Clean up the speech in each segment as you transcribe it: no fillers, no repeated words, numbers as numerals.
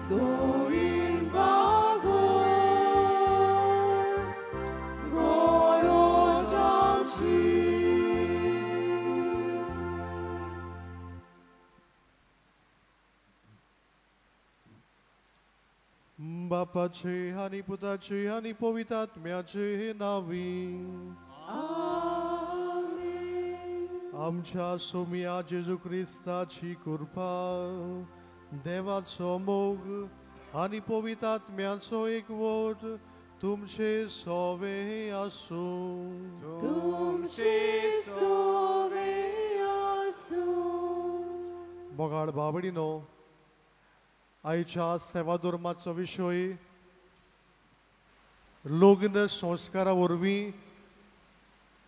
Doin bago Goro samchi. बापाचे आनी पुताचे आनी पवित्र आत्म्याचे नांवी आमच्या सोम्या जेजू क्रिस्ताची कृपा, देवाचो मोग आनी पवित्र आत्म्याचो एकवट तुमचे सोवे आसूं. तुमचे सोवे आसूं. मोगाळ बाबडीनो, आयच्या सेवाधर्माचो विशय लग्न संस्कारा वरवीं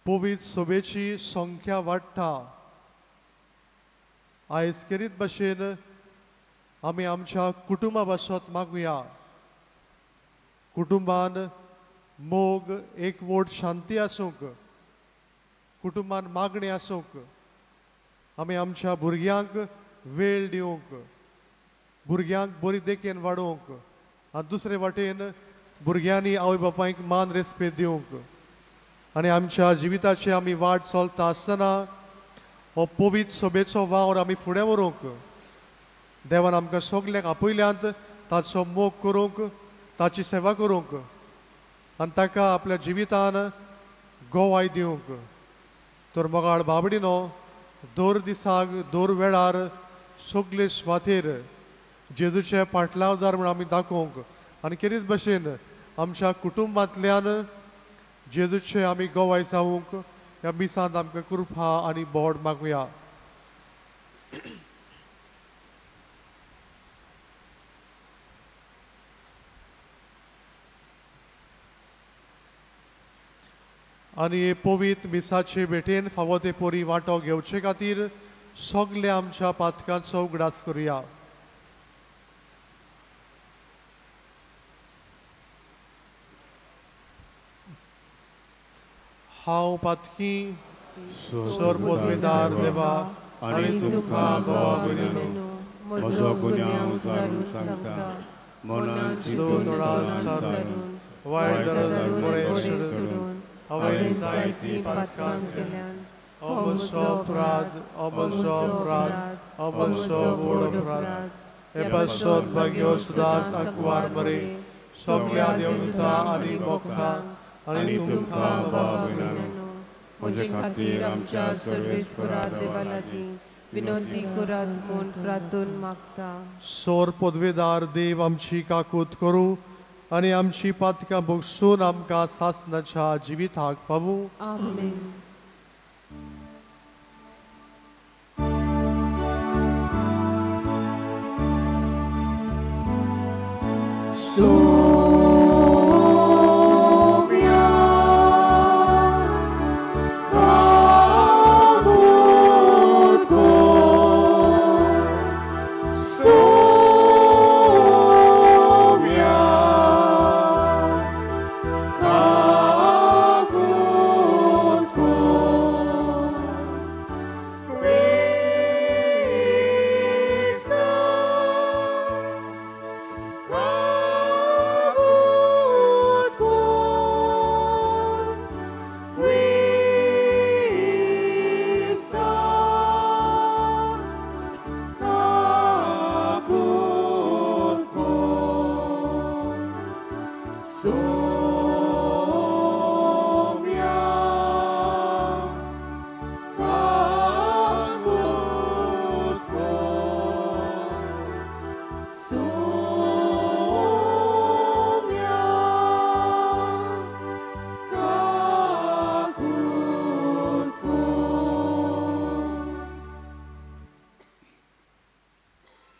पवित्र सभेची संख्या वाडटा. आयज केरीत भाशेन आमी आमच्या कुटुंबा पासत मागुया. कुटुंबान मोग, एकवट, शांती आसूंक, कुटुंबान मागणी आसूंक, आमी आमच्या भुरग्यांक वेळ दिवंक, भुरग्यांक बरी देखीन वाडोवंक आनी दुसरे वाटेन भुरग्यांनी आवय बापायक मान रेस्पेद दिवंक आनी आमच्या जिविताची आमी वाट चलता आसतना हो पवित्र सभेचो वावर आमी फुडें व्हरूंक देवान आमकां सगल्यांक आपयल्यांत ताचो मोग करूंक, ताची सेवा करूंक आनी ताका आपल्या जिवितान गोवाय दिवंक. तर मोगाळ बाबडीनो, दर दिसाक दर वेळार सगले सुवातेर जेजूचे पाटलावदार म्हूण आमी दाखोवंक आनी केरीच भशेन आमच्या कुटुंबांतल्यान जेजूचे आमी गोवाय जावंक ह्या मिसांत आमकां कृपा आनी बोड मागुया. आनी पवित्र मिसाचे भेटेन फावो ते पोरी वांटो घेवचे खातीर सगळे आमच्या पातकांचो उगडास करुया. हांव पातकी सर पदवेदार देवा आनी तुमकां बाबा भयणीनो म्हजो गुन्यांव जाणून सांगता, मनान चिंतून तोंडान वायट धरून बरें सोडून हांवें जायतीं पातकां केल्यान. हो म्हजो अपराध, हो म्हजो अपराध, हो म्हजो व्हड अपराध. हे पासत भाग्यो सदांच आंकवार मरे सगल्या देवता आनी मोक्ता आनी तुमकां बाबा भयणीनो म्हजे खातीर आमच्या सर्वेस्परा देवा लागीं विनंती करात म्हूण प्रार्थून मागता. सोर पदवेदार देव आमची काकूत करूं आनी आमची पातकां भोगसून आमकां सासणाच्या जिविताक पावूं. आमेन.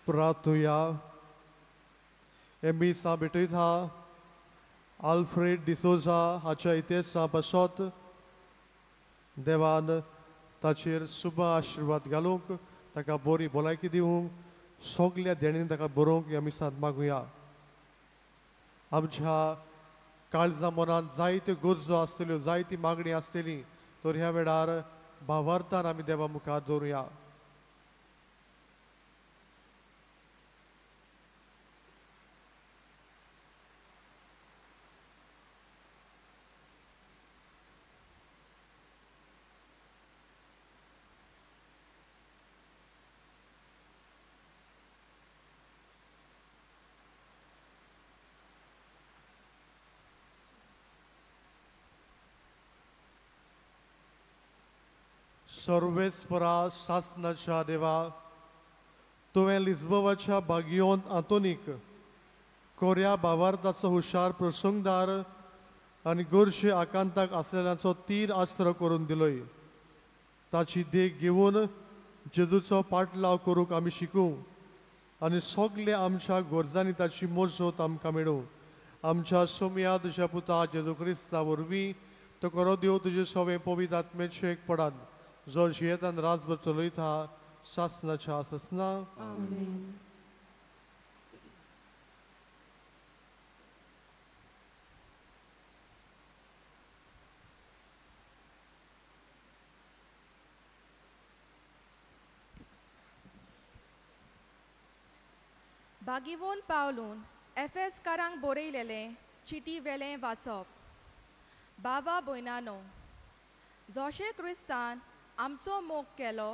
प्रार्थुया. हे मिसां भेटयता आल्फ्रेड डिसोजा हाच्या इतिहासा पासत देवान ताचेर शुभ आशिर्वाद घालूंक, ताका बरी भलायकी दिवंक, सगल्या देणीन ताका बरोवंक ह्या मिसांत मागुया. आमच्या काळजा मनांत जायत्यो गरजो आसतल्यो, जायती मागणी आसतली, तर ह्या वेळार भावार्थान आमी देवा मुखार दवरुया. सर्वेस्परा सासनाच्या देवा, तुवें लिज्बोवाच्या बागियोंत आंतोनीक कोऱ्या भावार्थाचो हुशार प्रसंगदार आनी गोरशे आकांताक आसलेल्यांचो तीर आस्त्र करून दिलोय. ताची देख घेवन जेजूचो पाटलाव करूंक आमी शिकूं आनी सगळे आमच्या गरजांनी ताची मजत आमकां मेळूं. आमच्या सोमया तुज्या पुता जेजू क्रिस्ता वरवीं तो करो देव तुजे सवें पवित्र आत्म्याचें एक पडात जो जियेतान राजभर चलयता सासनाच्या सासना. बागिवोन पावलून एफएसकारांक बरयलेलें चिटी वेलें वाचप. बाबा भयणानो, जोशे क्रिस्तान आमचो मोग केलो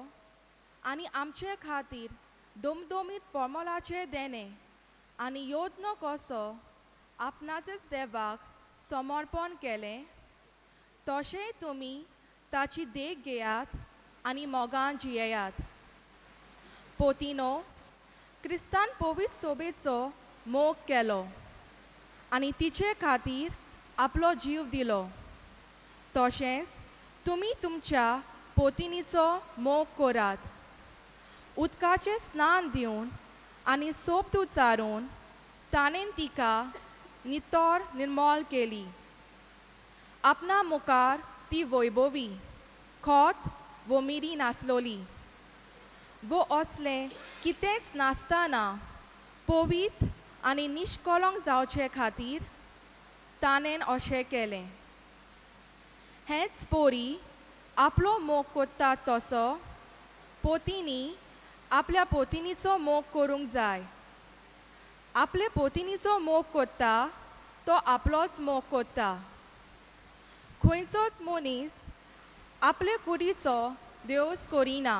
आनी आमचे खातीर दमदमीत पोमलाचें देणें आनी यत्न कसो आपणाचेच देवाक समर्पण केलें, तशें तुमी ताची देख घेयात आनी मोगान जियेयात. पोतिनो, क्रिस्तान पवित्र सोबेचो मोग केलो आनी तिचे खातीर आपलो जीव दिलो, तशेंच तुमी तुमच्या पोतिनीचो मोग करात. उदकाचें स्नान दिवन आनी सोप उचारून ताणें तिका नितळ निर्मळ केली. आपणा मुखार ती वैभवी खोत वो मिरी नासलोली वो असलें कितेंच नासतना पवित्र आनी निश्कलंक जावचे खातीर ताणें अशें केलें. हेंच पोरी आपलो मोग करता तसो पोतीनी आपल्या पोतिनीचो मोग करूंक जाय. आपले पोतिनीचो मोग करता तो आपलोच मोग करता. खंयचोच मनीस आपले कुडीचो देवस करिना,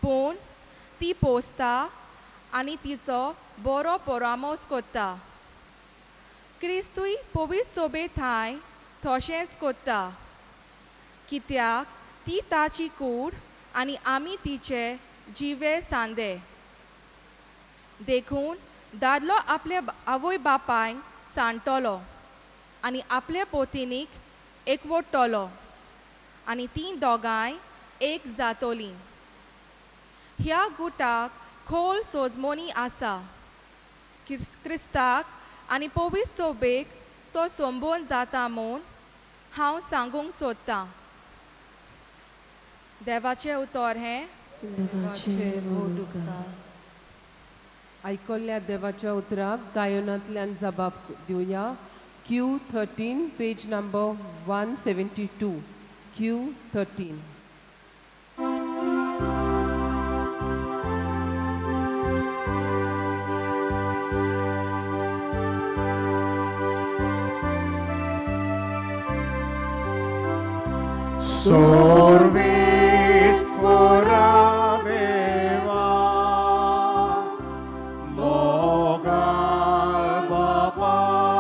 पूण ती पोसता आनी तिचो बरो परामर्श करता. क्रिस्तूय पवित्र सोबे थांय तशेंच करता, कित्याक ती ताची कूड आनी आमी तिचे जिवे सांदे. देखून दादलो आपले आवय बापायक सांडटलो आनी आपले पोतिनीक एकवटतलो आनी तीं दोगांय एक जातोलीं. ह्या गुटाक खोल सोजमोनी आसा. क्रिस्ताक आनी पवित्र सोबेक तो संबोन जाता म्हूण हांव सांगूंक सोदतां. देवाचें उतर हें. आयकल्ल्या देवाच्या उतराक गायनांतल्यान जबाब दिवया. Q 13 page number 172. Q 13. Sorvespora deva mogal bapamsha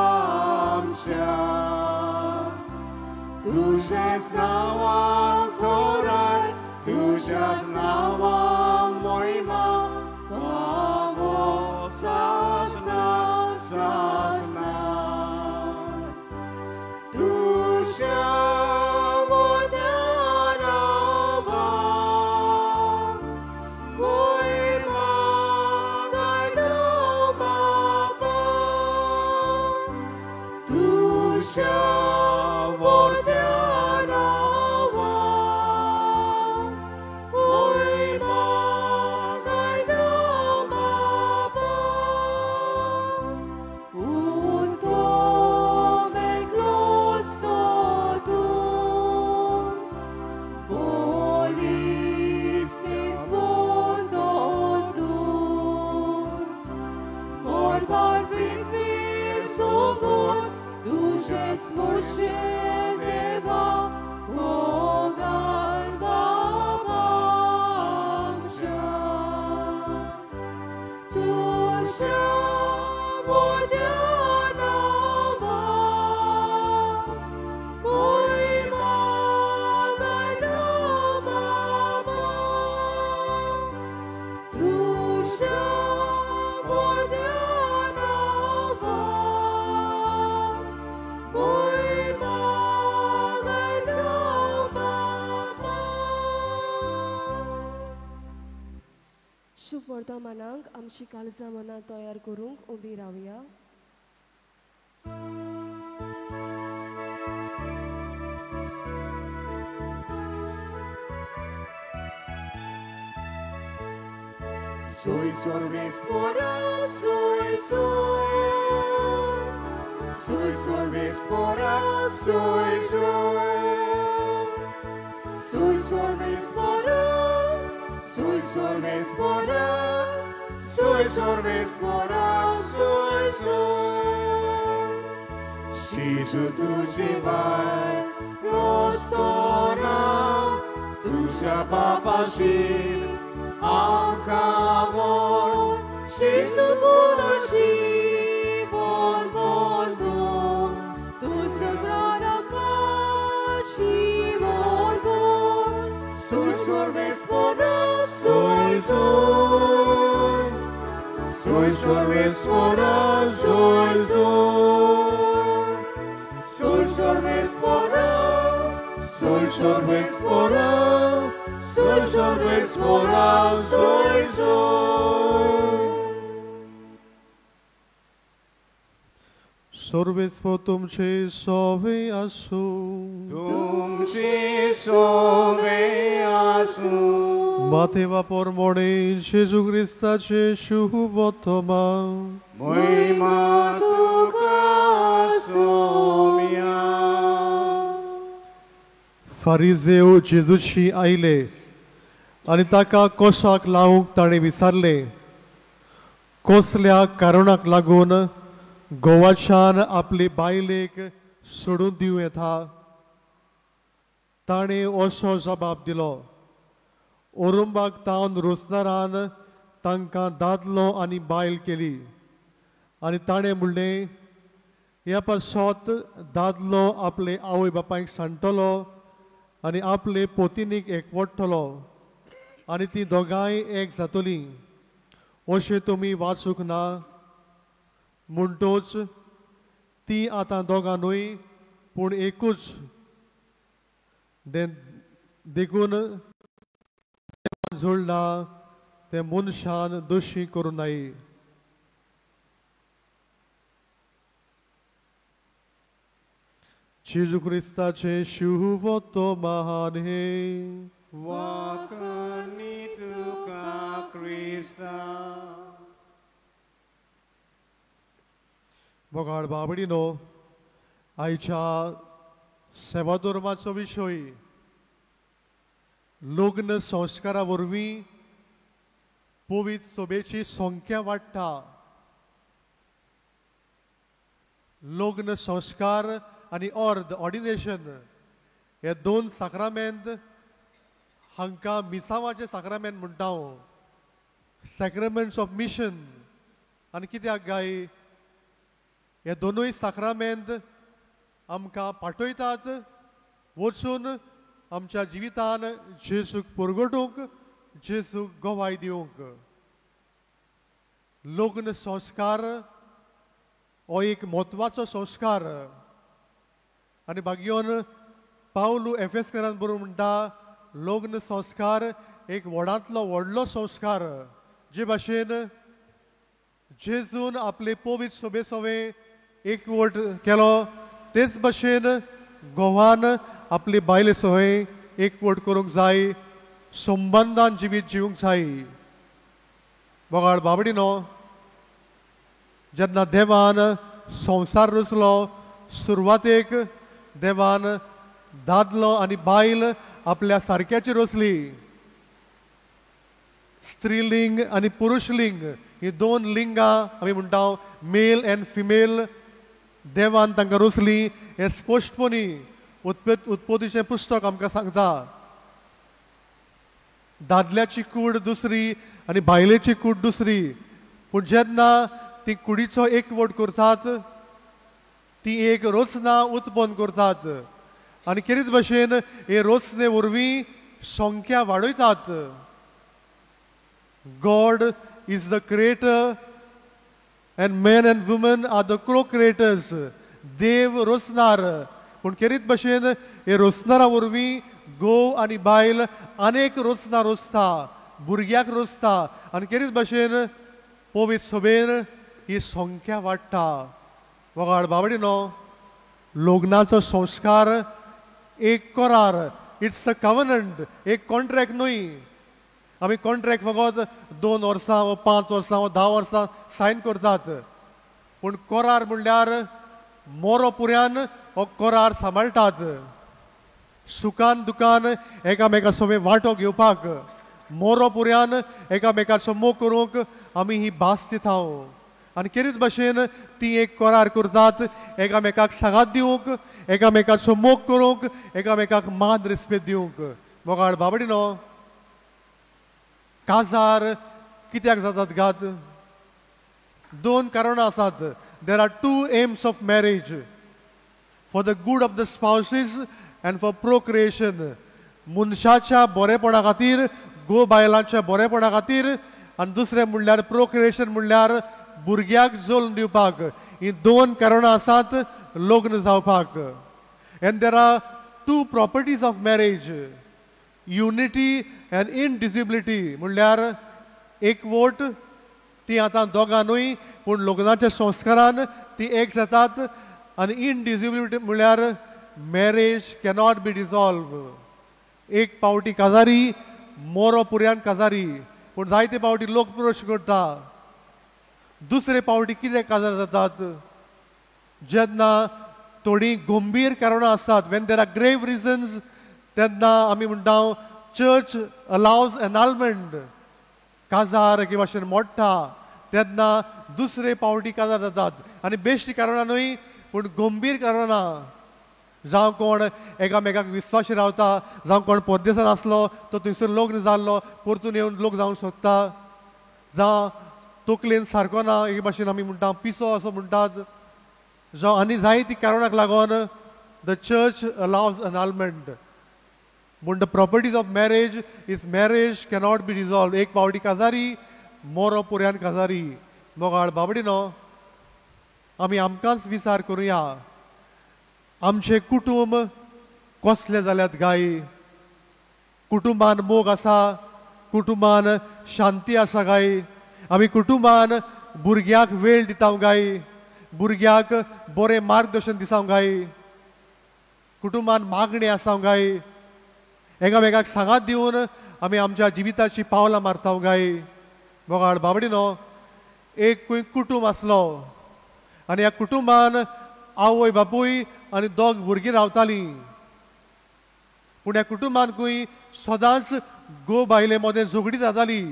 tushes nawa thorai tushes nawa moima pavo sasna sasna tusha वर्तमानाक आमची काळजां मनां तयार करूंक उबी रावया. Soy sorvespora, soy soy. Soy sorvespora, soy soy. Soy sorvespora, soy sorvespora, soy sorvespora, soy soy. Shizu tuji vai rostona, tusha papashi amkavor, Shizu budoshi bon bordo, tusa grana kachi morgo. Soy sorvespora, soy soy. Soy sorvespora, soy soy. Soy sorvespora, soy sorvespora, soy sorvespora, soy soy. सर्वेस्पर तुमचे सोवे आसूं. तुमचे सोवे आसूं. माथेवा पोरमोणे जेजू क्रिस्ताचे शुभवर्तमान. महिमा तुका सोम्या. फारिजेव जेजूशी आयले आनी ताका कोसाक लावंक ताणें विचारलें, कसल्या कारणाक लागून गोवाच्यान आपले बायलेक सोडून दिवं येता? ताणें असो जबाब दिलो, ओरुंबाक तावन रोसनारान तांकां दादलो आनी बायल केली. आनी ताणें म्हणलें, ह्या पासत दादलो आपले आवय बापायक सांडटलो आनी आपले पोतिनीक एकवटतलो आनी ती दोगांय एक जातलीं. अशें तुमी वाचूंक ना? म्हणटोच ती आतां दोगां न्हय पूण एकूच. देखून जोडला ते मनशान दोशी करूं नये. जेजू क्रिस्ताचे शुभवर्तमान हे. वाखाणी तुका क्रिस्ता. मोगाळ बाबडीनो, आयच्या सेवाधर्माचो विशय लग्न संस्कारा वरवीं पवित्र सभेची संख्या वाडटा. लग्न संस्कार आनी अर्द ऑर्डिनेशन हे दोन साक्रामेंत हांकां मिसावाचें साक्रामेंत म्हणटा हांव, सॅक्रामेंट्स ऑफ मिशन. आनी कित्याक गाय हे दोनूय साक्रामेंत आमकां पाठयतात वचून आमच्या जिवितान जेजूक परगटूंक, जेजूक गवाय दिवंक. लग्न संस्कार हो एक म्हत्वाचो संस्कार. आनी भाग्योन पावलू एफेसकरान बरोवन म्हणटा, लग्न संस्कार एक व्हडांतलो व्हडलो संस्कार. जे भाशेन जेजून आपले पवित्र सभे सवे एकवट केलो, तेच भाशेन गोवान आपली बायले सवे एकवट करूंक जाय, संबंदान जिवीत जिवंक जाय. मोगाळ बाबडीनो, जेन्ना देवान संवसार रचलो सुरवातेक देवान दादलो आनी बायल आपल्या सारक्याची रचली. स्त्रीलिंग आनी पुरुशलिंग ही दोन लिंगां आमी म्हणटा, मेल अँड फिमेल, देवान तांकां रचली हें स्पश्टपणी उत्पत्तीचें पुस्तक आमकां सांगता. दादल्याची कूड दुसरी आनी बायलेची कूड दुसरी, पूण जेन्ना ती कुडीचो एकवट करतात ती एक रचना उत्पन्न करतात आनी केरीच भशेन हे रचने वरवीं संख्या वाडयतात. God is the creator and men and women are the co-creators. देव रचणार, पूण केरीत भशेन हे रचणारा वरवीं घोव आनी बायल अनेक रचना रचता. भुरग्याक रोसता आनी केरीच भाशेन पवित्र सभेन ही संख्या वाडटा. वगाळ बावडी न्हू, लग्नाचो संस्कार एक करार, it's a covenant, एक कॉन्ट्रॅक्ट न्हय. आमी कॉन्ट्रॅक्ट फकत 2 वर्सां वा 5 वर्सां वा 10 वर्सां सायन करतात, पूण करार म्हणल्यार मोरो पुऱ्यान हो करार सांबाळटात. सुखान दुखान एकामेका सोबे वांटो घेवपाक, मोरो पुऱ्यान एकामेकाचो मोग करूंक आमी ही भास दिता. आनी केरीच भाशेन ती एक करार करतात एकामेकाक सांगात दिवंक, एकामेकाचो मोग करूंक, एकामेकाक मान रेस्पेद दिवंक. मोगाळ बाबडी न्हू, काजार कित्याक जातात गात? 2 कारणां आसात. There are 2 aims of marriage, for the good of the spouses and for procreation. मनशाच्या बरेपणा खातीर, गो बायलांच्या बरेपणा खातीर, आनी दुसरें म्हणल्यार प्रोक्रिएशन म्हणल्यार भुरग्याक जल्म दिवपाक. ही 2 कारणां आसात लग्न जावपाक. And there are 2 properties of marriage, unity and indivisibility. म्हणल्यार एकवट, ती आतां दोगां न्हय पूण लग्नाच्या संस्कारान ती एक जातात. आनी इनडिजिबिलिटी म्हणल्यार मॅरेज कॅनॉट बी डिजॉल्व. एक पावटी काजारी, मोरो पुऱ्यान काजारी, पूण जायते पावटी लोक प्रश्न करता दुसरे पावटी कितें काजार जातात? जेन्ना थोडीं गंभीर कारणां आसतात, when there are grave reasons, तेन्ना आमी म्हणटा चर्च अलावज एनालमेंट. काजार एके भाशेन मोडटा तेन्ना दुसरे पावटी काजार जातात. आनी बेश्टी कारणां न्हय पूण गंभीर कारणां. जावं कोण एकामेकाक विस्वाशी रावता, जावं कोण परदेसान आसलो तो थंयसर लग्न जाल्लो परतून येवन लोक जावंक सोदता, जावं तकलेन सारको ना एके भाशेन आमी म्हणटा पिसो असो म्हणटात, जावं आनी जायती कारणाक लागून the church allows annulment. पूण the properties of marriage is marriage cannot be dissolve. एक पावटी काजारी, मोरो पुऱ्यान काजारी. मोगाळ बाबडी न्हू, आमी आमकांच विचार करुया, आमचें कुटूंब कसलें जाल्यात गाय? कुटुंबान मोग आसा, कुटुंबान शांती आसा गाय? आमी कुटुंबान भुरग्याक वेळ दिता गाय? भुरग्याक बरें मार्गदर्शन दिता गाय? कुटुंबान मागणी आसा गाय? एकामेकाक सांगात दिवन आमी आमच्या जिविताची पावलां मारता गाय? मोगाळ बाबडी न्हू, एक खंय कुटूंब आसलो आनी ह्या कुटुंबान आवय बापूय आनी 2 भुरगीं रावतालीं. पूण ह्या कुटुंबान खंय सदांच गो बायले मदें झगडी जाताली.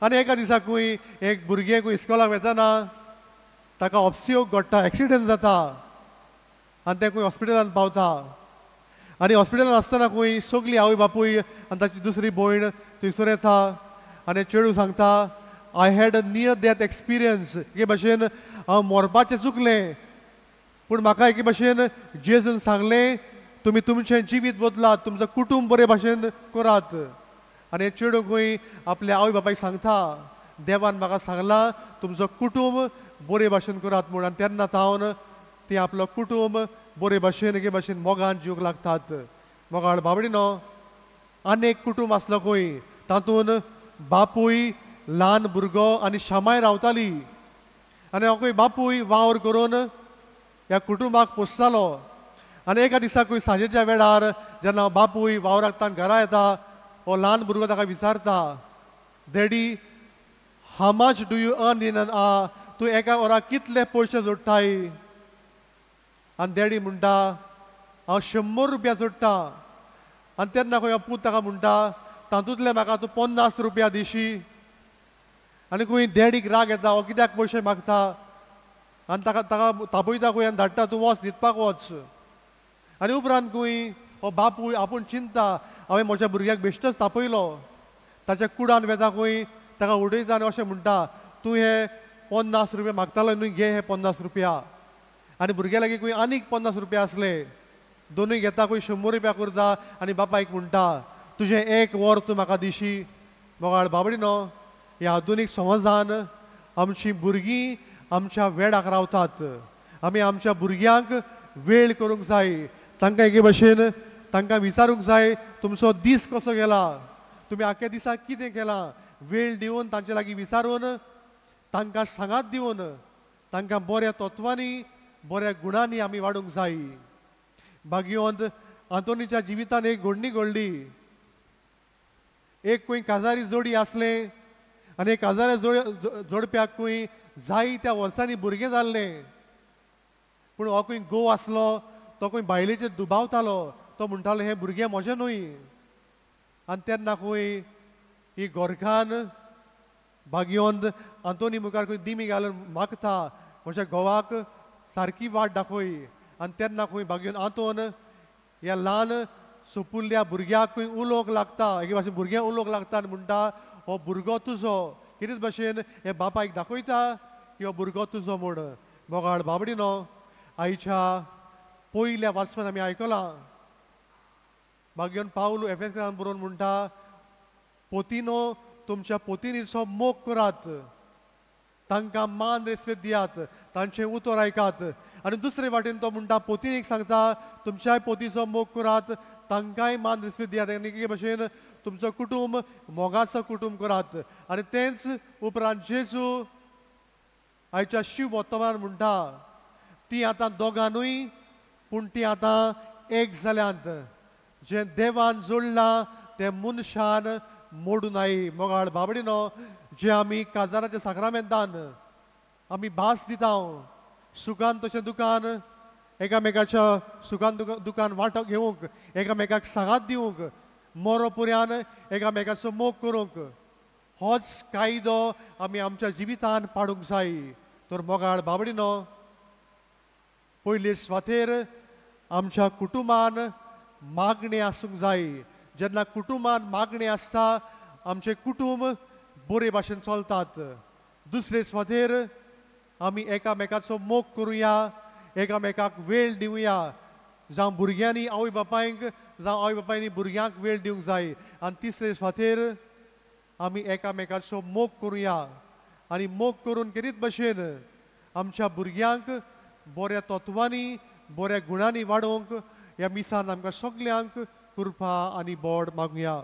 आनी एका दिसा खंय एक भुरगें खंय इस्कोलाक वेतना ताका ऑप्सियोग घडटा, एक्सिडंट जाता आनी तें खंय हॉस्पिटलान पावता. आनी हॉस्पिटलान आसतना खंय सगळी आवय बापूय आनी ताची दुसरी भयण थंयसर येता आनी चेडूं सांगता, I had a near death experience. एके भाशेन हांव मरपाचें चुकलें, पूण म्हाका एके भाशेन जेजून सांगलें तुमी तुमचें जिवीत बदलात, तुमचें कुटूंब बरे भाशेन करात. आनी चेडूं खंय आपल्या आवय बापायक सांगता, देवान म्हाका सांगलां तुमचो कुटूंब बरे भाशेन करात म्हूण. आनी तेन्ना तावन ती आपलो कुटूंब बरे भाशेन एके भाशेन मोगान जिवंक लागतात. मोगाळ बाबडी न्हू, आनी एक कुटूंब आसलो खंय, तातूंत बापूय, ल्हान भुरगो आनी शामाय रावताली. आनी हो खंय बापूय वावर करून ह्या कुटुंबाक पोसतालो. आनी एका दिसा खंय सांजेच्या वेळार जेन्ना बापूय वावराक तान घरा येता, हो ल्हान भुरगो ताका विचारता, daddy, how much do you earn in an hour? तूं एका वराक कितले पयशे जोडटाय? आनी डॅडी म्हणटा, हांव 100 रुपया जोडटा. आनी तेन्ना खंय पूत ताका म्हणटा, तातूंतले म्हाका तूं 50 रुपया दिशी. आनी खंय डॅडीक राग येता, हो कित्याक पयशे मागता? आनी ताका ताका तापयता खंय आनी धाडटा, तूं वच न्हिदपाक वच. आनी उपरांत खंय हो बापूय आपूण चिंता, हांवें म्हज्या भुरग्याक बेश्टोच तापयलो. ताच्या कुडान वेता खंय, ताका उडयता आनी अशें म्हणटा, तूं हे 50 रुपया मागतालो न्हय, घे हे 50 रुपया. आनी भुरग्या लागीं खंय आनीक 50 रुपया आसले, दोनूय घेता खंय 100 रुपया करता. आनी बापायक म्हणटा, तुजें एक वर तूं म्हाका दिशी. मोगाळ बाबडी न्हू, ह्या आधुनीक समाजान आमची भुरगीं आमच्या वेळाक रावतात. आमी आमच्या भुरग्यांक वेळ करूंक जाय, तांकां एके भाशेन तांकां विचारूंक जाय, तुमचो दीस कसो गेला, तुमी आख्या दिसाक कितें केलां, वेळ दिवन तांचे लागीं विचारून, तांकां सांगात दिवन, तांकां बऱ्या तत्वांनी बऱ्या गुणांनी आमी वाडूंक जाय. भाग्यवंत आंतोनीच्या जिवितान एक घडणी घडली. एक खंय काजारी जोडी आसलें आनी एक काजारी जोडप्याक खंय जाय त्या वर्सांनी भुरगें जाल्लें. पूण हो खंय घोव आसलो तो खंय बायलेचेर दुबावतालो. तो म्हणटालो हें भुरगें म्हजें न्हय. आनी तेन्ना खंय ही गोरखान भाग्यवंत आंतोनी मुखार खंय दिमी घालून मागता, म्हज्या घोवाक सारकी वाट दाखय. आनी तेन्ना खंय भाग्यवंत आंतोन ह्या ल्हान सोपुल्ल्या भुरग्याक खंय उलोवंक लागता. एके भाशेन भुरग्यांक उलोवंक लागता आनी म्हणटा हो भुरगो तुजो. कितेंच भाशेन हे बापायक दाखयता की हो भुरगो तुजो म्हूण. मोगाळ बाबडिनो, आयच्या पयल्या वाचपान आमी आयकलां भाग्यवंत पावल एफेसान बरोवन म्हणटा, पोतिनो तुमच्या पोतिनीचो मोग करात, तांकां मान रेस्पेद दियात, तांचें उतर आयकात. आनी दुसरे वाटेन तो म्हणटा पोतिनीक सांगता तुमच्याय पोतीचो मोग करात, तांकांय मान रेस्पेद दियात. आनी एके भाशेन तुमचो कुटूंब मोगाचो कुटूंब करात. आनी तेंच उपरांत जेजू आयच्या शिव वर्तमान म्हणटा ती आतां दोगां न्हय पूण ती आतां एक जाल्यांत. जें देवान जोडलां तें मनशान मोडूं नाय. मोगाळ बाबडिनो, जे आमी काजाराच्या साक्रामेंतान आमी भास दिता, सुखान तशें दुकान एकामेकाच्या सुखान दुकान वांटो घेवंक, एकामेकाक सांगात दिवंक, मोरो पुऱ्यान एकामेकाचो मोग करूंक, होच कायदो आमी आमच्या जिवितान पाडूंक जाय. तर मोगाळ बाबडिनो, पयले सुवातेर आमच्या कुटुंबान मागणें आसूंक जाय. जेन्ना कुटुंबान मागणें आसता आमचें कुटुंब बरे भाशेन चलतात. दुसरे सुवातेर आमी एकामेकाचो मोग करुया, एकामेकाक वेळ दिवया. जावं भुरग्यांनी आवय बापायक, जावं आवय बापायनी भुरग्यांक वेळ दिवंक जाय. आनी तिसरे सुवातेर आमी एकामेकाचो मोग करुया आनी मोग करून केरीत भशेन आमच्या भुरग्यांक बऱ्या तत्वांनी बऱ्या गुणांनी वाडोवंक ह्या मिसान आमकां सगल्यांक कृपा आनी बोड मागुया.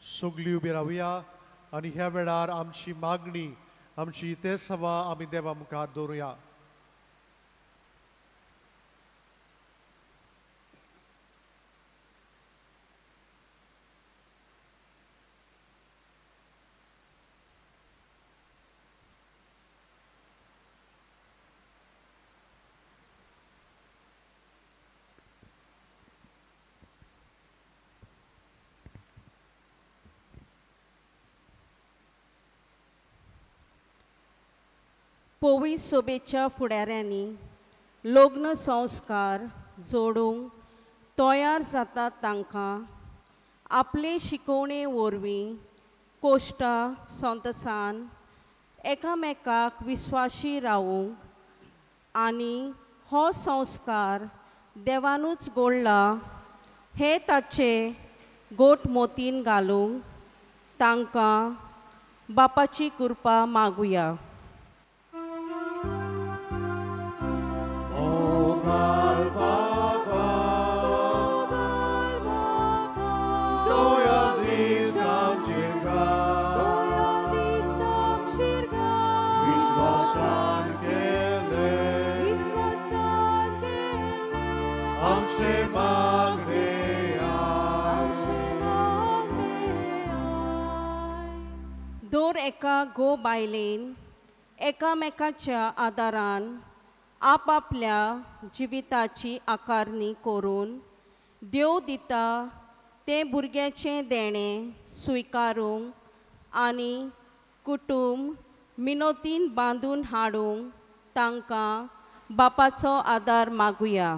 सगळीं उबी रावया आनी ह्या वेळार आमची मागणी, आमची इतेसवा आमी देवा मुखार दवरुया. पवी सोबेच्या फुडाऱ्यांनी लग्न संस्कार जोडूंक तयार जातात तांकां आपले शिकवणे वरवीं कोश्टा संतसान एकामेकाक विस्वाशी रावूंक आनी हो संस्कार देवानूच गोडला हे ताचे गोट मोतीन घालूंक तांकां बापाची कृपा मागुया. दर एका गो बायलेन एकामेकाच्या आदारान आपापल्या जिविताची आकारणी करून देव दिता तें भुरग्याचें देणें स्विकारूंक आनी कुटूंब मिनोतीन बांदून हाडूंक तांकां बापाचो आदार मागुया.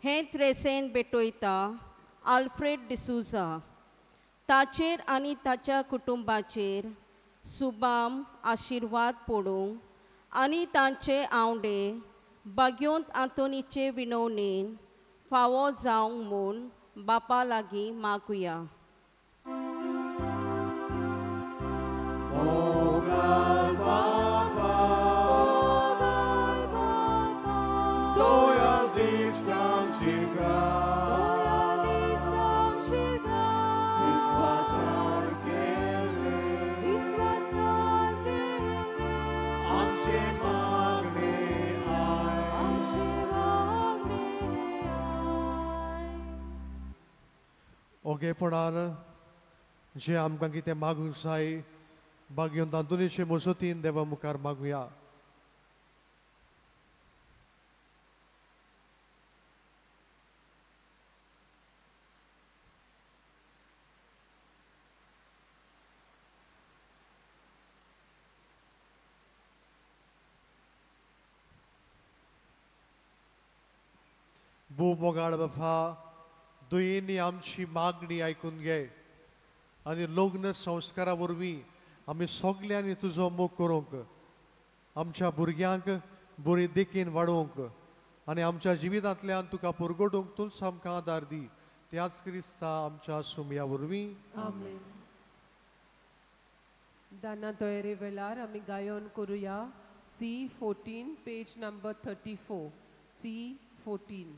हें त्रेसेन भेटयता आल्फ्रेड डिसूजा ताचेर आनी ताच्या कुटुंबाचेर सुबाम आशिर्वाद पडूंक आनी तांचे आवडे बाग्योंत आंतोनीचे विनवणेन फावो जावंक म्हूण बापा लागीं मागुया. ओगेपणान जे आमकां कितें मागूंक जाय बागयोन तांतुनीचे मजतीन देवा मुखार मागुया. भू मोगाळ बाबा दुयेंनी आमची मागणी आयकून घे आनी लग्न संस्कारा वरवीं आमी सगल्यांनी तुजो मोग करूंक, आमच्या भुरग्यांक बरी देखीन वाडोवंक आनी आमच्या जिवितांतल्यान तुका पुरगोडूंक तूंच आमकां आदार दी. त्याच क्रिस्ता आमच्या सुमया वरवीं. आमेन. दाना तयारी वेळार आमी गायन करुया C14 page number 34 C14.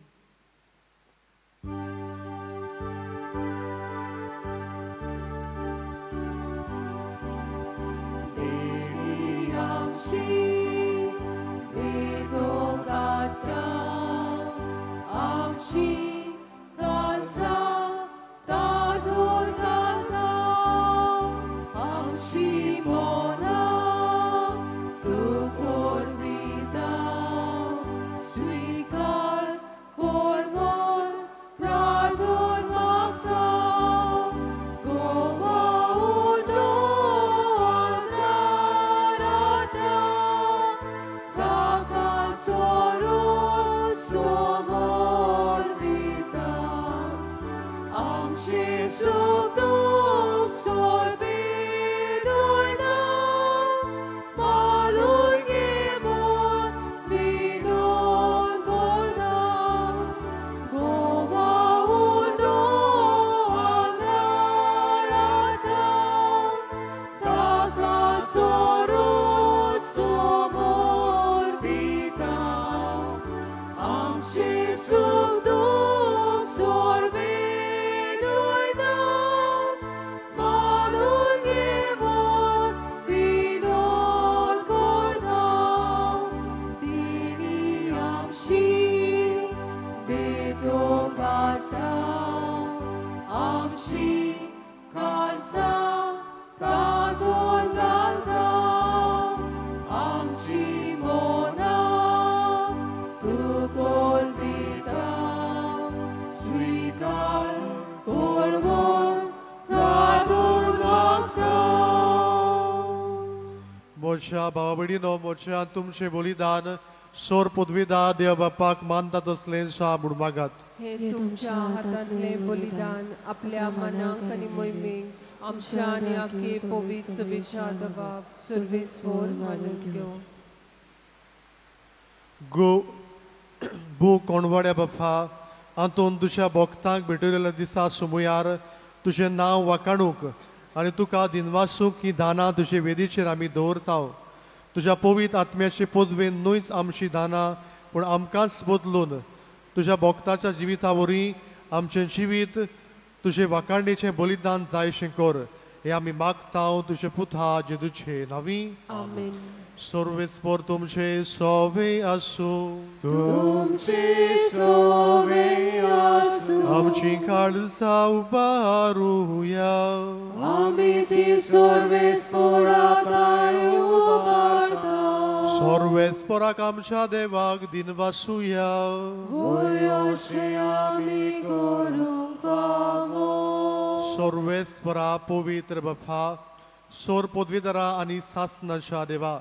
म्हज्या भावा भयणीनो, म्हज्या तुमचें बलिदान सोर पदवीदा देव बापाक मानता तसलें सा म्हूण मागात. हे तुमच्या हातांतलें बलिदान आपल्या मनाक आनी मोहिमेक आमच्या आनी आखे पवित्र सभेच्या दबाक सर्वेस्पोर मानून घेवं. गो भू कोणवाड्या बापा, आंतून तुज्या भक्तांक भेटयलेल्या दिसा सुमुयार तुजें नांव वाखाणूंक आनी तुका दिनवासूंक ही दानां तुजे वेदीचेर आमी दवरता. तुज्या पवित्र आत्म्याचे पदवेन न्हूच आमची दानां पूण आमकांच बदलून तुज्या भक्ताच्या जिविता वरवीं आमचें जिवीत तुजे वाखाणीचें बलिदान जायशें कर. हें आमी मागता तुजे पुता जेजूचे नांवी. आमेन. सर्वेस्पर तुमचे सोवे आसूं. तुमचे सोवे आसूं. आमची काळजां उबारुया. आमी ती सर्वेस्परा थांय उबारता. सर्वेस्पराक आमच्या देवाक दिनवासुया. होय अशें आमी करूंक फावो. सर्वेस्परा पवित्र बापा, सोर पदवीधरा आनी सासनाच्या देवा,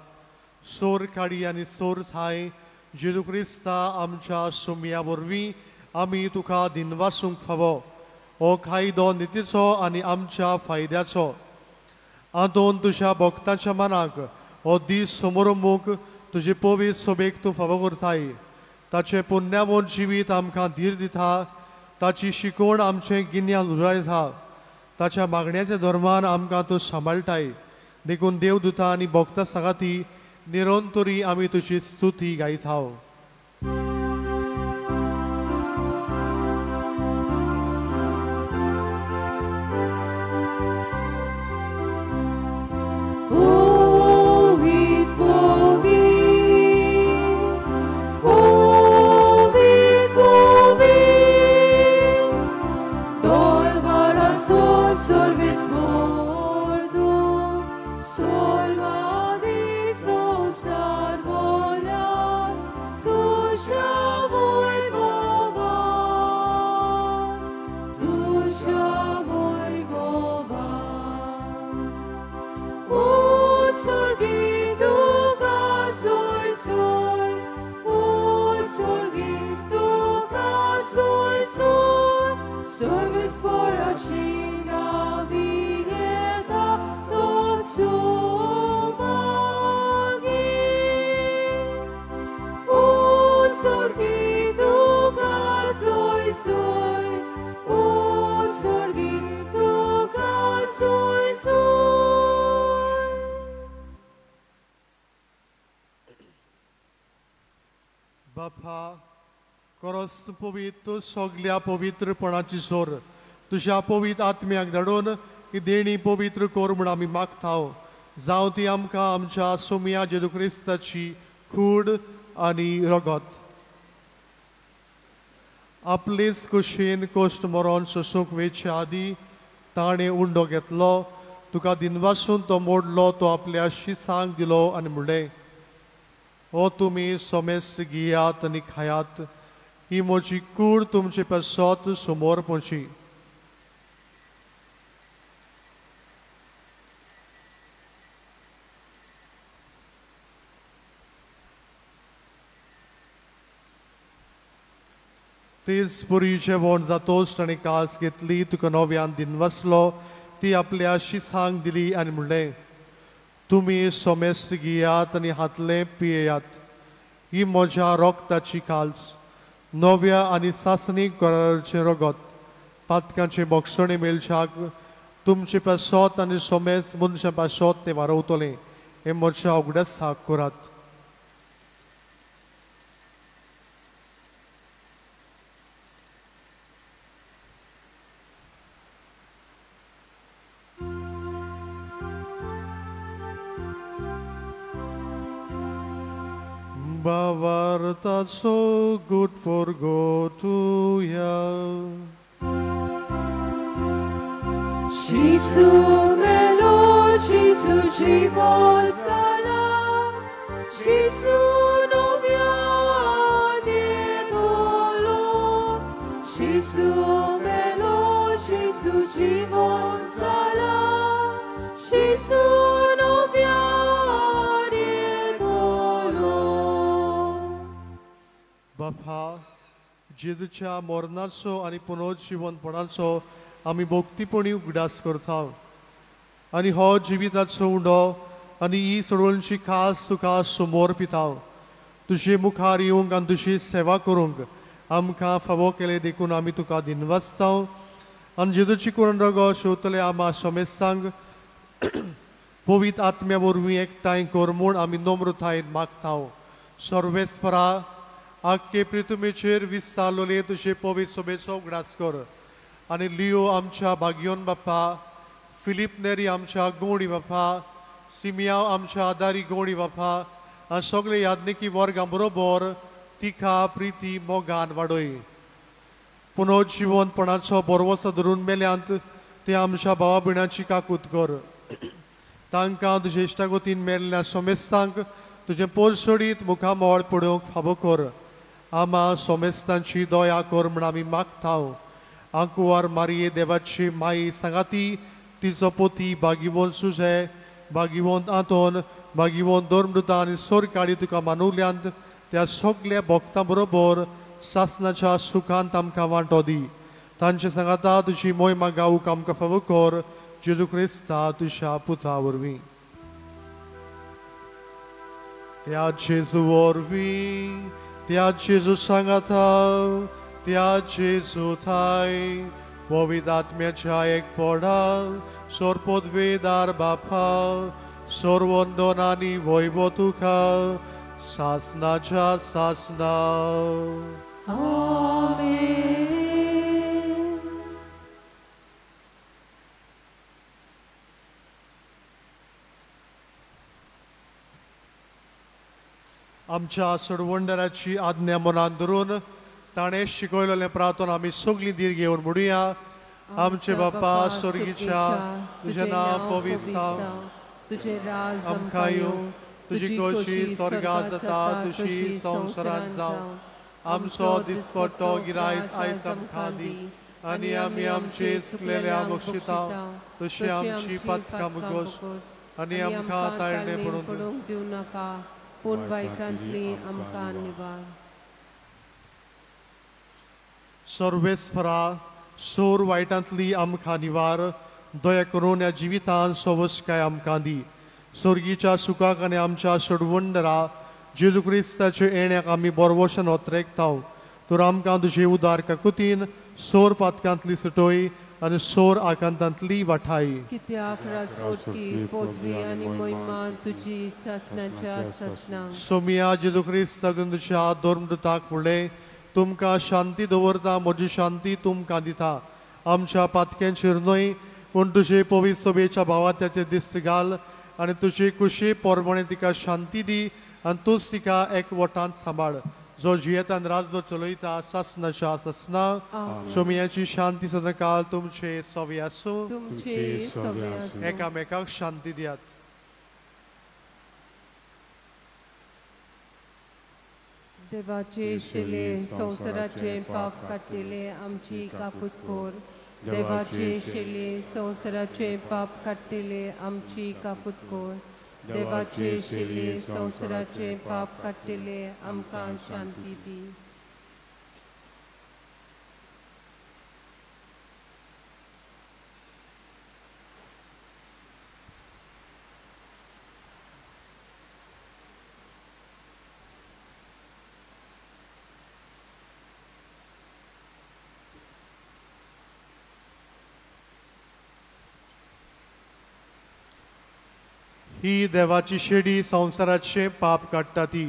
सोर काडी आनी सोर थांय जेजू क्रिस्ता आमच्या सुमया वरवीं आमी तुका दिनवासूंक फावो. हो कायदो नितीचो आनी आमच्या फायद्याचो. आंतोन तुज्या भक्ताच्या मनाक हो दीस समोरमूख तुजे पवित्र सोबेक तूं फावो करताय. ताचें पुण्यावंत जिवीत आमकां धीर दिता. ताची शिकवण आमचें गिन्यान उजळायता. ताच्या मागण्याच्या धर्मान आमकां तूं सांबाळटाय. देखून देवदूता आनी भक्ता सांगाती निरंतरी आमी तुजी स्तुती गायता. बापा, करस पवित्र सगल्या पवित्रपणाची सोर तुज्या पवित्र आत्म्याक धाडून ही देणी पवित्र कर म्हूण आमी मागता. जावं ती आमकां आमच्या सोमया जेजू क्रिस्ताची कूड आनी रगत. आपलेच कुशीन कश्ट मरोन सोसूंक वेचे आदी ताणें उंडो घेतलो, तुका दिनवासून तो मोडलो, तो आपल्या शिसांक दिलो आनी म्हणलें, हो तुमी सोमेस्त घेयात आनी खायात, ही म्हजी कूड तुमचे पासत समोर पोची. तेच पुरी जेवण जातोच ताणें कास घेतली, तुका नव्यान दिनवासलो, ती आपल्या शिसांक दिली आनी म्हणलें, तुमी सोमेस्त घेयात आनी हातलें पियेयात, ही म्हज्या रोगताची काल्स, नव्या आनी सासणीक कराराचें रगत, पातकांचे बोगसणे मेळच्याक तुमचे पासत आनी सोमेस्त मनशां पासत तें वारवतलें. हें म्हज्या उगडासाक करात. So good for go to ya. Jesu melo, Jesu život zala, Jesu novia dolo, Jesu melo, Jesu život zala, Jesu novia. बापा, जेजूच्या मरणाचो आनी पुनर्जिवनपणाचो आमी भक्तीपणी उगडास करता आनी हो जिविताचो उंडो आनी ही सडवणची खास तुका समोर पिता. तुजे मुखार येवंक आनी तुजी सेवा करूंक आमकां फावो केलें देखून आमी तुका दिनवासता. आनी जेजूची कुरण रगो शेवतले आमा समेस्तांक पवित्र आत्म्या वरवीं एकठांय कर म्हूण आमी नम्रतायेन मागता. सर्वेस्परा, आख्खे प्रितुमेचेर विस्तारलोले तुजे पवित्र सोबेचो उगडास कर आनी लियो आमच्या भाग्योन बाप्पा, फिलीप नेरी आमच्या गोंडी बाप्पा, सिमियांव आमच्या आदारी गोणी बापा आनी सगळे याज्ञिकी वर्गां बरोबर तिखा प्रिती मोगान वाडय. पुनर्जिवंतपणाचो बरवसो धरून मेल्यांत ते आमच्या भावा भयणाची काकूत कर. तांकां तुजे इश्टागतीन मेल्ल्या सोमेस्तांक तुजें पोरसोडीत मुखामळ पळोवंक फावो कर. आमा सोमेस्तांची दया कर म्हण आमी मागता. आंकुवार मारये देवाची माई सांगाती तिचो पोती भागिवंत सुजे, भागिवंत आंतोन, भागिवंत धर्मदूता आनी सोरकाळी तुका मानुल्यांत त्या सगल्या भक्तां बरोबर सासनाच्या सुखांत आमकां वांटो दी. तांचे सांगाता तुजी मोहिमा गावूंक आमकां फावो कर. जेजू क्रिस्ता तुज्या पुता वरवीं. त्या जेजू वरवीं, त्या जेजू सांगाता, त्या जेजू थाय पवित्र आत्म्याच्या एकपणा सोरपोदवेदार बापा सोरवंदन आनी वैभव तुका सासनाच्या सासना. आमेन. आमच्या सोडवणदाराची आज्ञा मनान धरून ताणें शिकयलेलें प्रार्थना आमी सगळीं धीर घेवन म्हणुया. आमचे बापा स्वर्गीच्या, तुजें नांव पवित्र जावं, तुजें राज आमकां येवं, तुजी खोशी स्वर्गांत जाता तशी संवसारांत जावं. आमचो दिसपट्टो गिरायस आयज आमकां दी आनी आमी आमचे चुकलेल्या बक्षिता तशी आमची पातकां मुगोस आनी आमकां ताळणे पडूंक दिवं नाका, पूण वायटांतली आमकां निवार. सर्वेस्परा सोर वायटांतली आमकां निवार. दया करून ह्या जिवितान सवसकाय आमकां दी. स्वर्गीच्या सुखाक आनी आमच्या सोडवणदारा जेजू क्रिस्ताच्या येण्याक आमी बरवशन ओतरेकता. तर आमकां तुजे उदार काकुतीन सोर पातकांतली सुटोय आनी सोर आकांतांतली वाठाय. कित्याक राजवटी पदवी आनी महिमा तुजी सासनाच्या सासना. सोमिया जेजू क्रिस्ता तुज्या धर्मदूताक म्हणलें, तुमकां शांती दवरता, म्हजी शांती तुमकां दिता. आमच्या पातक्यांचेर न्हय पूण तुजे पवित्र सभेच्या भावात्याचेर दिस्त घाल आनी तुजे कुशी पोरमणे तिका शांती दी आनी तूंच तिका एकवटांत सांबाळ, जो जियेतान राजभर चलयता सासनाच्या सासना. सोमियाची शांती सदांकाळ तुमचे सवे आसूं. एकामेकाक शांती दियात. देवाचे शिले संवसाराचे पाप काडटले आमची काकूत कर. देवाचे शिले संवसाराचे पाप काडटले आमची काकूत कर. देवाचे शिले संवसाराचे पाप काडटले आमकां शांती दी. ही देवाची शेडी संवसाराचे पाप काडटा ती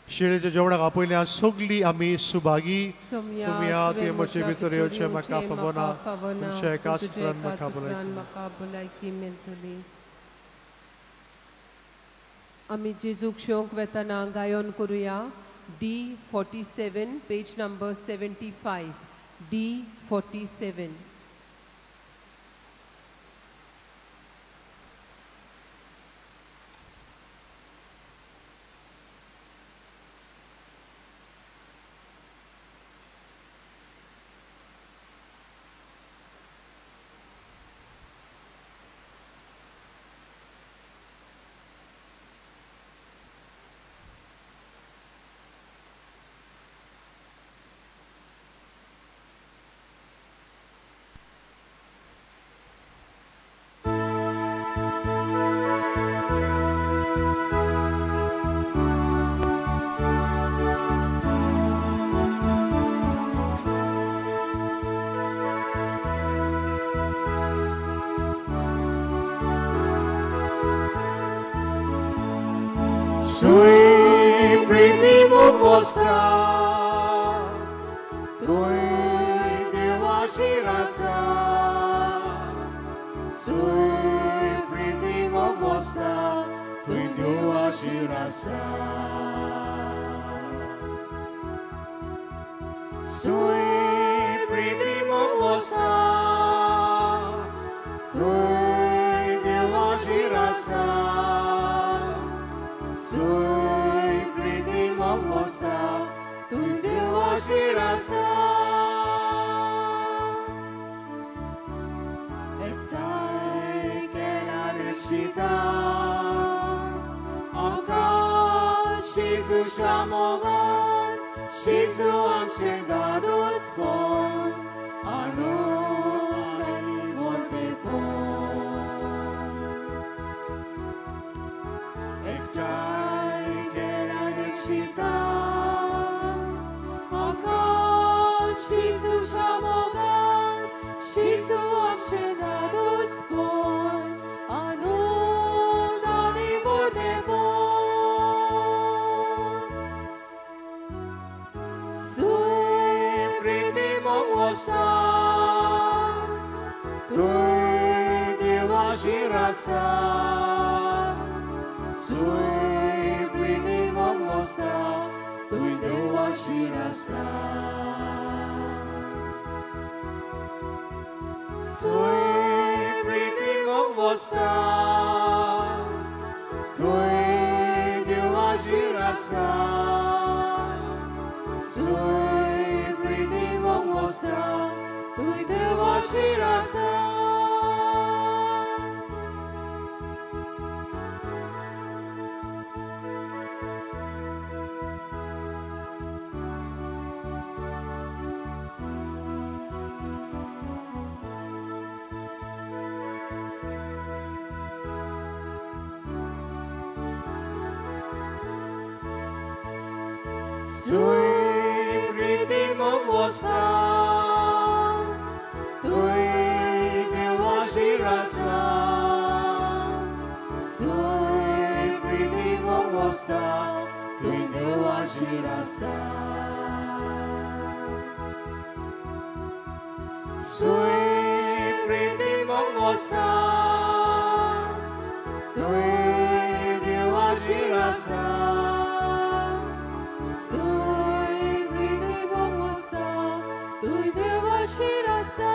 शेडीच्या जेवणाक आपयल्या सगळी आमी सुभागी. तुमी तुवें म्हजे भितर येवचें म्हाका फावना, तुमच्या एका सुत्रान म्हाका भलायकी मेळटली. आमी जेजूक शोंक वेतना गायन करुया. D47 page number 75. D47. Sui primo posta, tui devashirasa. Sui primo posta, देवाशीर आसा. सुय प्रिती मोग वसता तुय देवाशीर आसा. सुय प्रिती मोग वसता तुय देवाशीर आसा. एकठांय केला दीक्षिता आमकां जेजूच्या मोगान जेजू आमचें दादोसपण आनंद आनी मोटेपण. एकठांय केला दीक्षिता आमकां जेजूच्या मोगान जेजू आमचें दादोसपण आनंद आनी मोटेपण. सुय प्रिती मोग वसता तुय देवाशीर आसा. सुय प्रिती मोग वसता तुय देवाशीर आसा. सुय प्रिती मोग वसता तुय देवाशीर आसा. सुय प्रिती मोग वसता तुय देवाशीर आसा. सुय प्रिती मोग वसता तुय देवाशीर आसा. सुय प्रिती मोग वसता तुय देवाशीर आसा. सुय प्रिती मोग वसता तुय देवाशीर आसा. सुय प्रिती मोग वसता तुय देवाशीर आसा.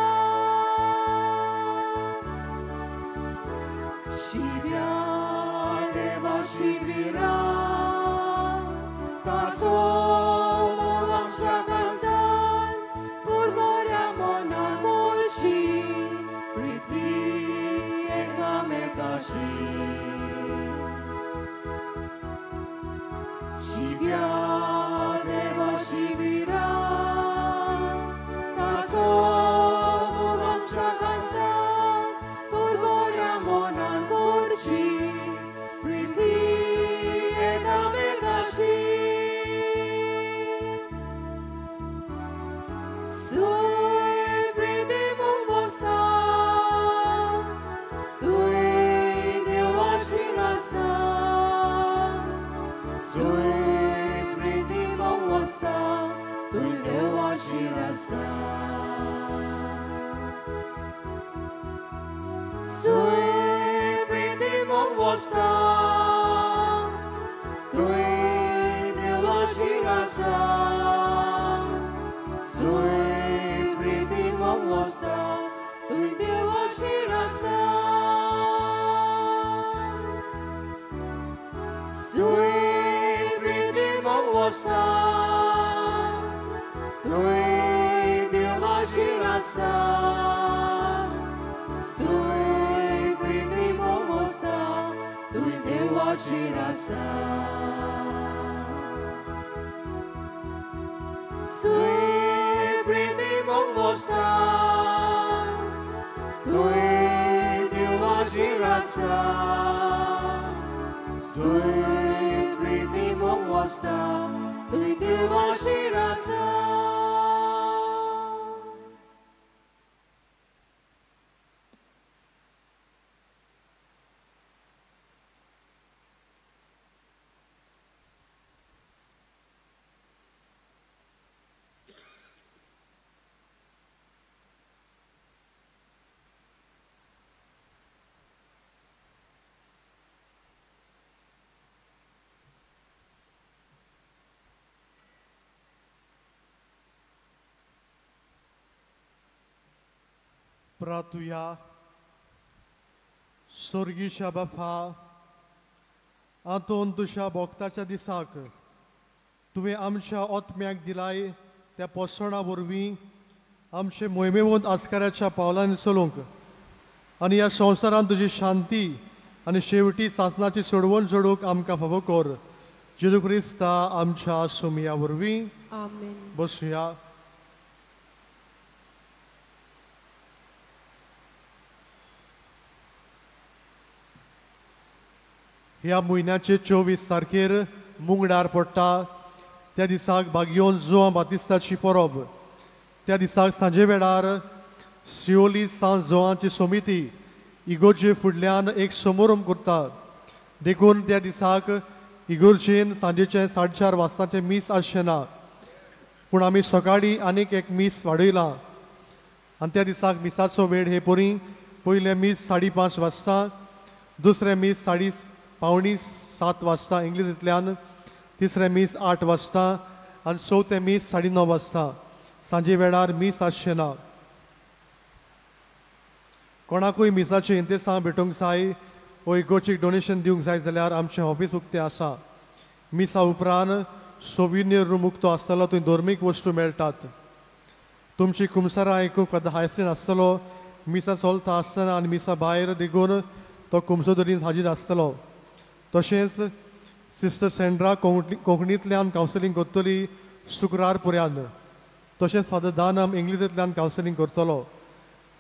शिव्या देवा शिबिरा ताचो मोग आमच्या काळजान पुरगोऱ्या मनान करची प्रिती एकामेकाशी. शिव्या देवा शिबिरा ताचो मोग आमच्या काळजान पुरगोऱ्या मनान करची प्रिती एकामेकाशी. सुय प्रिती मोग वसता तुय देवाशीर आसा. सुय प्रिती मोग वसता तुय देवाशीर आसा. सुय प्रिती मोग वसता तुय देवाशीर आसा. सुय प्रिती मोग वसता तुय देवाशीर आसा. सुय प्रिती मोग वसता तुय देवाशीर आसा. सुय प्रिती मोग वसता तुय देवाशीर आसा. सुय प्रिती मोग वसता तुय देवाशीर आसा. सुय प्रिती मोग वसता तुय देवाशीर आसा. प्रार्थुया. सोर्गीच्या बापा, आंतोन तुज्या भोक्ताच्या दिसाक तुवें आमच्या ओत्म्याक दिलाय त्या पोसणा वरवीं आमचे मोहिमेवंत आस्काराच्या पावलांनी चलूंक आनी ह्या संवसारांत तुजी शांती आनी शेवटी सासणाची सोडवण जोडूंक आमकां फावो कर. जेजू क्रिस्ता आमच्या सोमया वरवीं. आमेन. बसुया. ह्या म्हयन्याचे 24 तारखेर मुंगडार पडटा त्या दिसाक बागयोन जुआं बातिस्ताची परब. त्या दिसाक सांजे वेळार सियोली सांत जुआंची समिती इगोर्जे फुडल्यान एक समारंभ करता. देखून त्या दिसाक इगोर्जेन सांजेचें 4:30 वाजताचें मीस आसचें ना, पूण आमी सकाळीं आनीक एक मीस वाडयलां आनी त्या दिसाक मिसाचो वेळ हे परी पयलें मीस 5:30 वाजता, दुसरें मीस 6:45 वाजता इंग्लिशींतल्यान, तिसरें मीस 8 वाजता आनी चवथें मीस 9:30 वाजता. सांजे वेळार मीस आसचें ना. कोणाकूय मिसाचें इंतेसांव भेटूंक जाय वो इगोर्जेक डोनेशन दिवंक जाय जाल्यार आमचें ऑफीस उक्तें आसा. मिसा उपरांत सोविनियर रूम उक्तो आसतलो, थंय धर्मीक वस्तू मेळटात. तुमची कुमसारां आयकूंक फादर हायसीन आसतलो. मिसा चलता आसतना आनी मिसा भायर देखून तो कुमसोदरीन हाजीर आसतलो. तशेंच सिस्टर सेंड्रा कोंकणींतल्यान कावन्सिलींग करतली शुक्रार पुऱ्यान. तशेंच फादर दानम इंग्लिशींतल्यान कावन्सिलींग करतलो.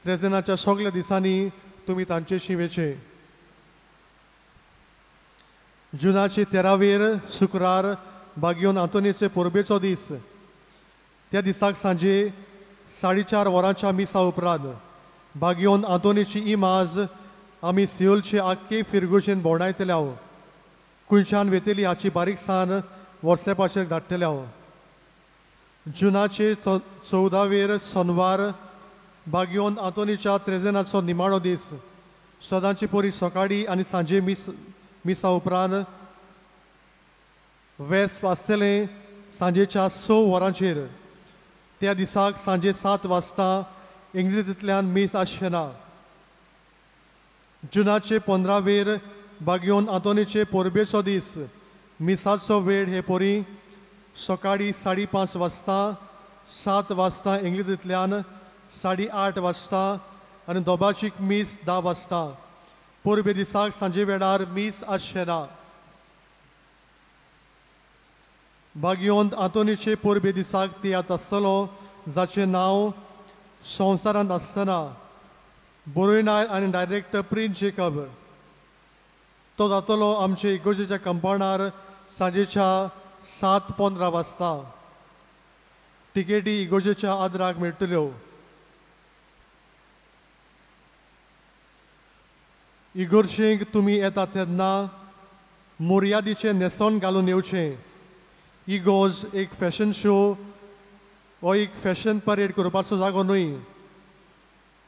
त्रेजनाच्या सगल्या दिसांनी तुमी तांचेशी वेचे. जुनाचे 13वेर शुक्रार बागयोन आंतोनीचे परबेचो दीस. त्या दिसाक सांजे 4:30 वरांच्या मिसा उपरांत बागयोन आंतोनीची इमाज आमी सियोलचे आख्खे फिरगोशेन भोंवडायतले. खंयच्यान वेतली हाची बारीकसाण वॉट्सएपाचेर धाडटले. जुनाचे 14वेर सोनवार बागयोन आंतोनीच्या त्रेजनाचो निमाणो दीस. सदांची परी सकाळीं आनी सांजे मिसा उपरांत वेस वाजतलें सांजेच्या 6 वरांचेर. त्या दिसाक सांजे 7 वाजता इंग्लिशींतल्यान मीस आसचें ना. जुनाचे 15वेर बागयोन आंतोनीचे परबेचो दीस. मिसाचो वेळ हे परी सकाळीं 5:30 वाजता, 7 वाजता इंग्लिशींतल्यान, 8:30 वाजता आनी दोबाचीक मीस 10 वाजता. परबे दिसाक सांजे वेळार मीस आसचें ना. बागयोन आंतोनीचे परबे दिसाक तियात्र आसतलो जाचें नांव संवसारांत आसतना. बरोयणार आनी डायरेक्टर प्रिन्स जेकब. तो जातलो आमचे इगोर्जेच्या कंपाउंडार सांजेच्या 7:15 वाजता. तिकेटी इगोर्जेच्या आदराक मेळटल्यो. इगोर्जेक तुमी येता तेन्ना मोर्यादीचें न्हेसण घालून येवचें. इगोर्ज एक फॅशन शो हो एक फॅशन परेड करपाचो जागो न्हय.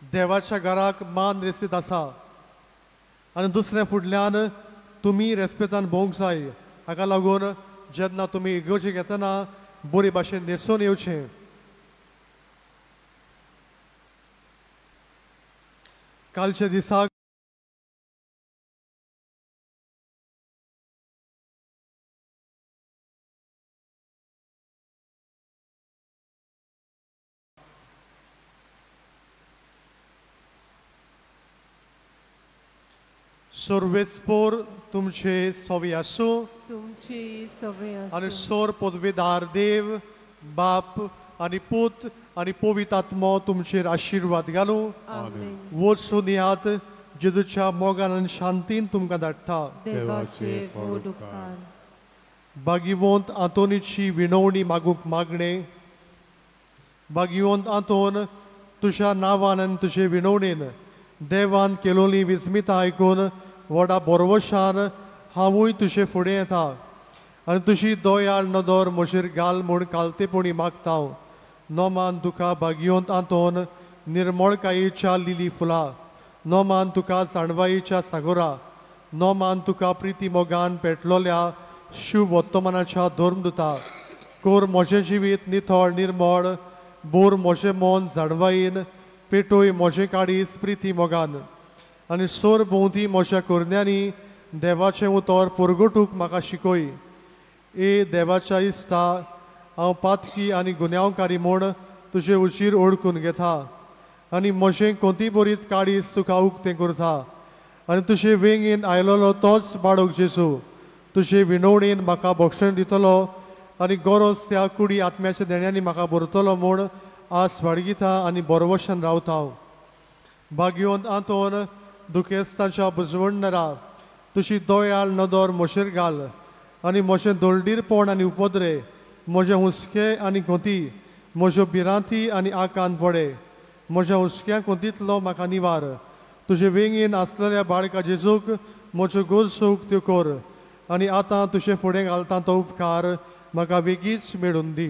देवाच्या घराक मान रेस्पेत आसा आनी दुसऱ्या फुडल्यान तुमी रेस्पेतान भोवंक जाय. हाका लागून जेन्ना तुमी इगोर्जेक येतना बरे भाशेन न्हेसून येवचें. कालच्या दिसाक सर्वेस्पोर तुमचे सवे आसूं, तुमचे सवे आसूं. आनी सोर पदवेदार देव बाप आनी पूत आनी पवित्र आत्मो तुमचेर आशिर्वाद घालूं. वचून यात जेजूच्या मोगान आनी शांतीन तुमकां धाडटा. देवाचे व्हड उपकार. भाग्यवंत आंतोनीची विनवणी मागूंक मागणें. भाग्यवंत आंतोन, तुज्या नांवान आनी तुजे विनवणेन देवान केलोली विस्मिता आयकून व्हडा बोरवशान हांवूय तुजे फुडें येता आनी तुजी दयाळ नदर म्हजेर घाल म्हूण कालतेपणी मागता. नोमान तुका भाग्यवंत आंतोन निर्मळकायेच्या लिली फुलां, नोमान तुका जाणवायेच्या सागोरा, नोमान तुका प्रिती मोगान पेटलोल्या शिव वर्तमानाच्या धर्मदुता. कोर म्हजें जिवीत निथळ निर्मळ, बोर म्हजें मन जाणवायेन, पेटोय म्हजें काळीज प्रिती मोगान आनी सोर भोंवती म्हज्या कोरण्यांनी देवाचें उतर परगटूंक म्हाका शिकय. ए देवाच्या इस्ता, हांव पातकी आनी गुन्यांवकारी म्हूण तुजे उशीर ओळखून घेता आनी म्हजें कोंती बरीत काळीज तुका उक्तें करता आनी तुजे वेंगेन आयलोलो तोच बाळक जेजू तुजे विनवणेन म्हाका भक्षण दितलो आनी गरज त्या कुडी आत्म्याच्या देण्यांनी म्हाका भरतलो म्हूण आस बाळगिता आनी बरवशन रावता हांव. भाग्योन आंतोन दुखेस्तांच्या बुजवणरा तुजी दयाळ नदर म्हजेर घाल आनी म्हजें दोळडीरपण आनी उपद्रे, म्हजे हुस्के आनी कोंती, म्हज्यो भिरांती आनी आकांत पडे, म्हज्या हुस्क्या कोंतींतलो म्हाका निवार. तुजे वेंगेन आसलेल्या बाळका जेजूक म्हज्यो गरजो उक्त्यो कर आनी आतां तुजे फुडें घालता तो उपकार म्हाका वेगीच मेळून दी.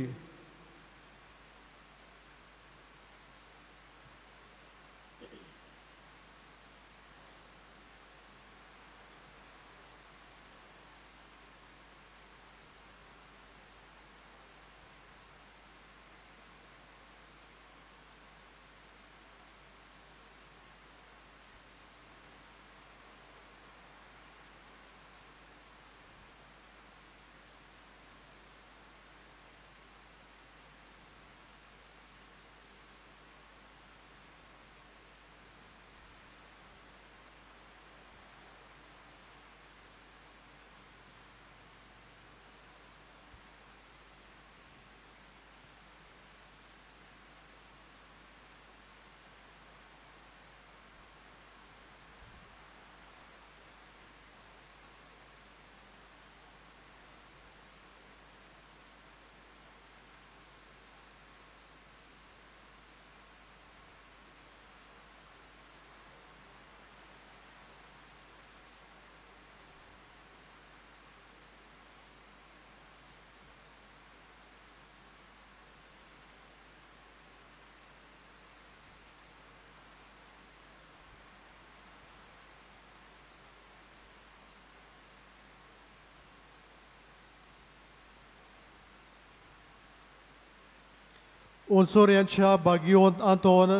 ओंचोऱ्यांच्या बागियोंत आंतोन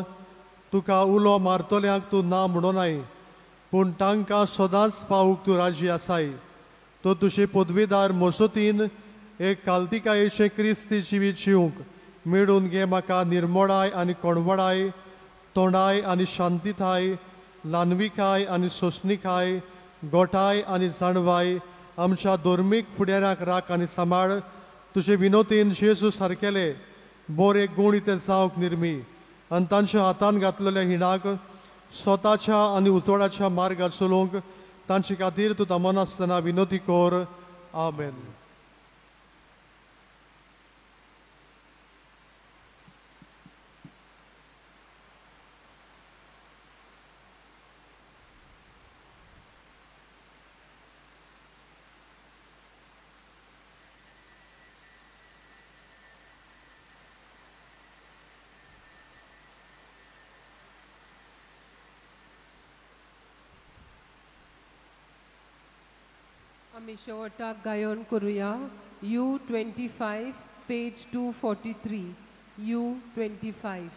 तुका उलो मारतल्यांक तूं ना म्हणोनाय, पूण तांकां सदांच पावूंक तूं राजी आसाय. तो तुजे पदवीदार मसतीन एक कालतिकायेचें क्रिस्ती जिवीत जिवंक मेळून घे म्हाका निर्मोळाय आनी कोणवडाय, तोंडाय आनी शांतिताय, ल्हानविकाय आनी सोंसणिकाय, गोठाय आनी जाणवाय आमच्या धर्मीक फुडाऱ्यांक राख आनी सांबाळ. तुजे विनोतीन जेजू सारकेले बरे गुण ते जावंक निर्मी आनी तांच्या हातान घातलेल्या हिणाक स्वताच्या आनी उजवाडाच्या मार्गार चलोवंक तांचे खातीर तूं दमनासतना विनोती कर. आमेन. आमी शेवटाक गायन करुया U25 page 243 U25.